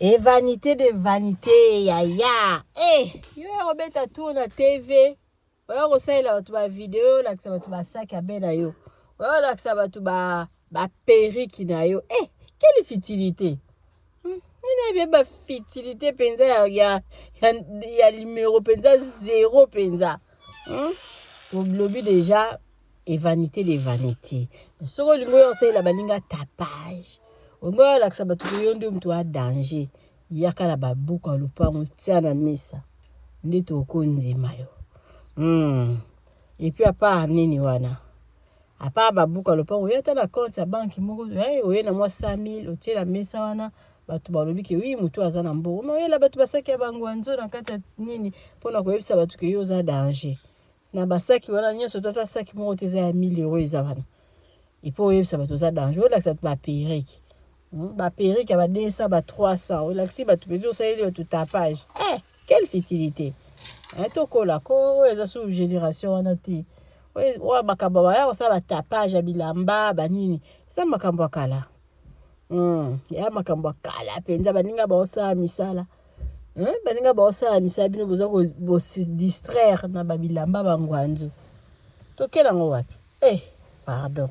Et vanité de vanité yaya eh yo ya kobeta tour na TV oya kosalela bato ba video olakisa bato basaki ya be na yo oya kolakisa bato ba baperiki na yo eh quelle futilité nini hmm, ba futilité mpenza ya, ya, ya, ya numero mpenza zero mpenza hmm? Tolobi déjà et vanité de vanité. Soki olingi oyo osalela baninga tapage, olingi oyo olakisa bato ko yo nde moto a danger, yaka na babuku ya lopango tia na mesa nde tokondima yo. Et puis apart nini wana, apart babuku ya lopango, oye ata na compte ya banque moko, oye na mwa 100 000 otie na mesa wana, bato balobi ke wi moto aza na mbongo, mais oyela bato basaki ya bangwanzo na kati ya nini mpona koyebisa bato ke yo oza danger. Na basaki wana nyonso to ata saki moko te eza ya 1000 euro eza wana epo oyebisa bato oza danger, olakisa bato baperike baperike ya ba 200 ba 300, olakisi bato mpenza osaleli bato tapage. Eh, quelle futilité eh, tokola ko oyo eza sous génération wana te. Oyo makambo baya kosala batapage ya bilamba banini eza makambo ya kala, ya makambo ya kala mpenza. Baninga baosala misala, baninga baosala misala, bino boza bosidistraire na babilamba bangwanzu, tokela yango wapi? Eh, pardon.